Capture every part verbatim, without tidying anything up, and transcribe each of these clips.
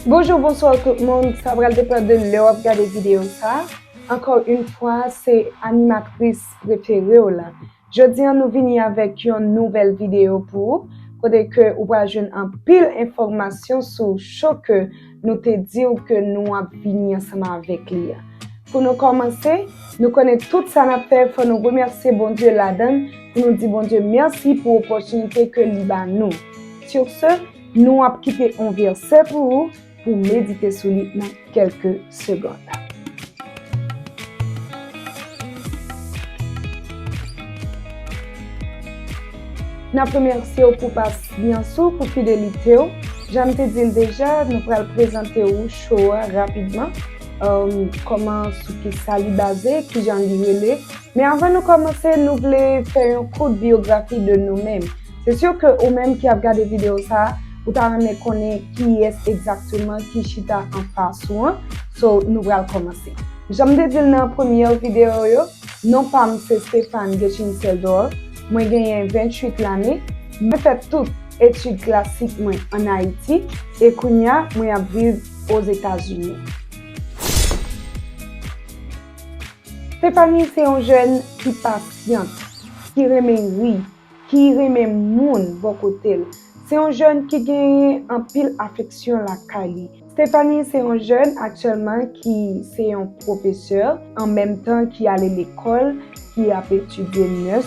Bonjou, bonswa tout moun. Sa pral depann de lè w ap gade videyo sa. Ankò yon fwa, se animatris prefere w la. Jodi a, nou vini avèk yon nouvèl videyo pou ou, kote ke ou pral jwenn anpil enfòmasyon sou show ke nou te di w ke nou ap vini ansanm avèk li a. Pou nou kòmanse, nou konnen tout sa n ap fè, fò nou remèsye Bondye ladan l, pou nou di Bondye mèsi pou opòtinite ke li ba nou. Sur ce, nou ap kite yon vèsè pou ou, pou medite sou li nan kèlke segonn. N ap remèsye w pou pasyans ou, pou fidelite w. Jan m te di l deja, nou pral prezante w show a rapidman. Um, kòman, sou ki sa li baze, ki jan li rele. Men anvan nou kòmanse, nou vle fè yon kout biyografi de nou menm. Se si ke ou menm ki ap gade videyo sa a, ou ta renmen konnen kiyès egzakteman ki chita anfas ou an. So, nou pral kòmanse. Jan m te di l nan premyè videyo yo, non pa m se Stéphane Getchin Seldor. Mwen genyen venntuit lane. Mwen fè tout etid klasik mwen ann Ayiti e kounye a, mwen ap viv Ozetazini. Stéphanie se yon jèn ki pasyant, ki renmen ri, ki renmen moun bò kote l. Se yon jèn ki genyen anpil afeksyon lakay li. Stéphanie se yon jèn aktyèlman ki se yon pwofesè, an menm tan ki ale lekòl, ki ap etidye nès.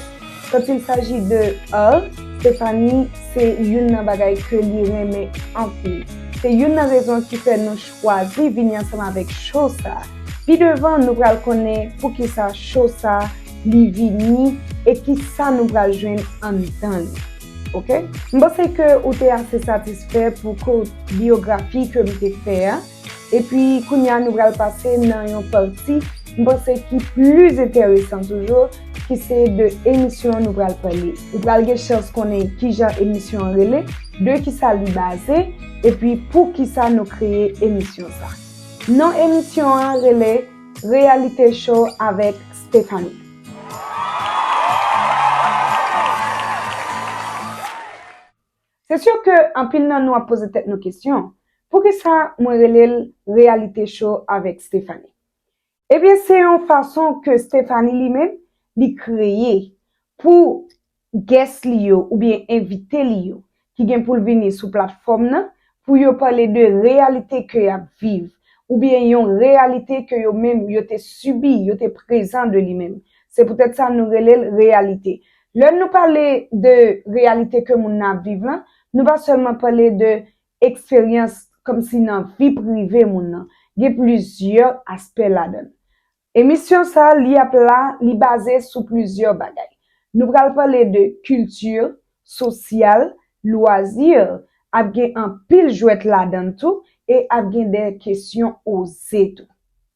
Quand il s'agit de art, Stéphanie se youn nan bagay ke li renmen anpil. Se youn nan rezon ki fè nou chwazi vini ansanm avèk show sa a. Pi devan, nou pral konnen poukisa show sa a li vini e kisa nou pral jwenn anndan li. Oke? M panse ke ou te ase satisfè pou kout biyografi ke m te fè a. Epi, kounye a, nou pral pase nan yon pati, m panse, ki plis enteresan toujou, ki se de emisyon nou pral pale. Ou pral gen chans konnen kijan emisyon an rele, de kisa li baze, epi poukisa nou kreye emisyon sa. Non emisyon an rele Reality Show avèk Stéphanie. Se si ke anpil nan nou ap poze tèt nou kesyon, poukisa mwen rele l Reality Show avèk Stéphanie? Ebyen, se yon fason ke Stéphanie li menm, li kreye pou guest li yo oubyen envite li yo ki gen pou l vini sou platfòm nan pou yo pale de reyalite ke y ap viv oubyen yon reyalite ke yo menm yo te sibi, yo te prezan de li menm. Se poutèt sa nou rele l reyalite. Lè nou pale de reyalite ke moun nan ap viv lan, nou pa sèlman pale de eksperyans kòmsi nan vi prive moun nan. Gen plizyè aspè ladan l. Emisyon sa a, li ap la, li baze sou plizyè bagay. Nou pral pale de kilti, sosyal, lwazi, ap gen anpil jwèt ladan l tou, e ap gen de kesyon oze tou.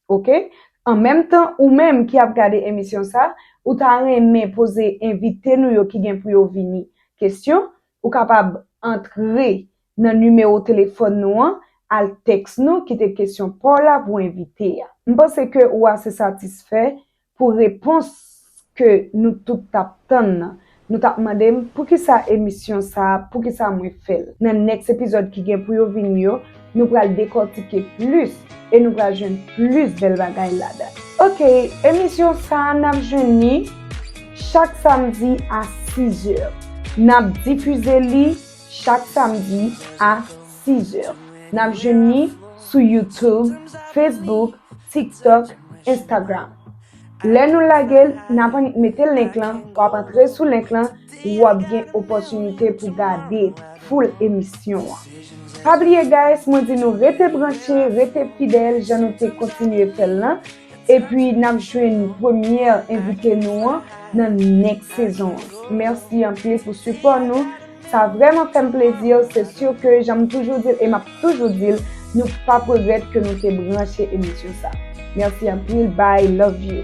Oke? An menm tan, ou menm ki ap gade emisyon sa a, ou ta renmen poze envite nou yo ki gen pou yo vini kesyon, ou kapab antre nan nimewo telefòn nou an, al tèks nou, kite kesyon pa w la pou envite a. M panse ke ou ase satisfè pou repons ke nou tout t ap tann nan. Nou t ap mande m poukisa emisyon sa a, poukisa mwen fè l. Nan next epizòd ki gen pou yo vini yo, nou pral dekòtike plis e nou pral jwenn plis bèl bagay ladan. Oke, emisyon sa a n ap jwenn li chak samdi a sizè. N ap difize li chak samdi a sizè. N ap jwenn li sou YouTube, Facebook, TikTok, Instagram. Lè nou lage l, n ap annik mete link lan, w ap antre sou link lan, w ap gen opòtinite pou gade full emisyon an. Pa bliye guys, mwen di nou rete branche, rete fidèl jan nou te kontinye fè l lan. Epi n ap jwenn premyè envite nou an nan next sezon an. Mèsi anpil pou sipò nou. Sa vrèman fè m plezi, se si ke jan m toujou di l e m ap toujou di l, nou p ap regrèt ke nou te branche emisyon sa. Mèsi anpil, bye, love you.